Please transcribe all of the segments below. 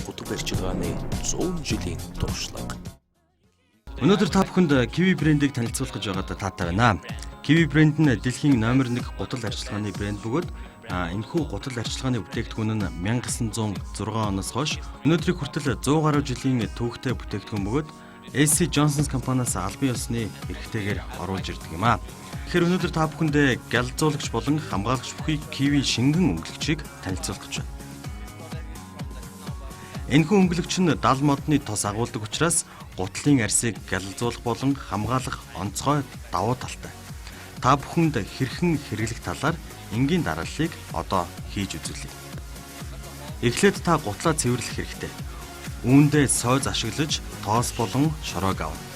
Гутал барилгааны 100 жилийн туршлага. Өнөөдөр та бүхэнд Kiwi брендийг танилцуулах гэж байгаад таатай байна. Kiwi брэнд нь дэлхийн номер 1 гутал арчилгааны брэнд бөгөөд энэхүү гутал арчилгааны бүтээгдэхүүн нь 1906 оноос хойш өнөөдрийг хүртэл 100 гаруй жилийн түүхтэй бүтээгдэхүүн бөгөөд SC Johnson's компаниас албан ёсны эрхтэйгээр оруулж ирдэг юм аа. Тэгэхээр өнөөдөр та бүхэндээ гялалзуулагч болон хамгаалагч бүхий Kiwi шингэн өнгөлөгчийг танилцуулах гэж байна. Энэхүү өнгөлөгч нь дал модны тос агуулдаг учраас гутлын арьсыг гялалзуулах болон хамгаалах онцгой давуу талтай. Та бүхэнд хэрхэн хэрэглэх талаар энгийн дарааллыг одоо хийж үзүүлье. Эхлээд та гутлаа цэвэрлэх хэрэгтэй. Үүндээ сойз ашиглаж тоос болон шороог авна.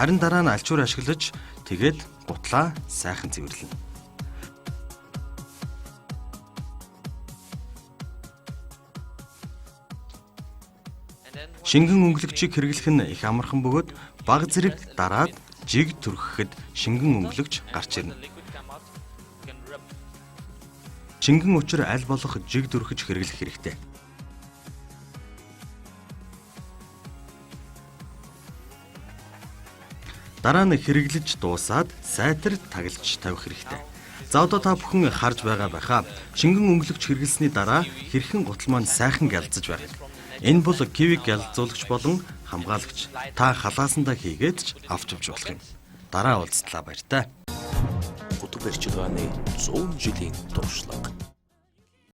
Харин дараа нь альчуур ашиглаж тэгээд гутлаа сайхан цэвэрлэнэ. Шингэн өнгөлөгчийг хэрэглэх нь их амархан бөгөөд бага зэрэг дараад жиг түрхэхэд шингэн өнгөлөгч гарч ирнэ. Шингэн учир аль болох жиг түрхэж хэрэглэх хэрэгтэй. Дараа нь хэрэглэж дуусаад сайтар тагалж тавих хэрэгтэй. За одоо та бүхэн харж байгаа байхаа. Шингэн өнгөлөгч хэрэглэсний дараа хэрхэн гутал маань сайхан гялалзаж байгааг. Энэ бол Kiwi гялалзуулагч болон хамгаалагч. Та халаасандаа хийгээд ч авч явж болох юм. Дараа уулзтлаа, баяртай. Гутал барилгааны 100 жилийн туршлага.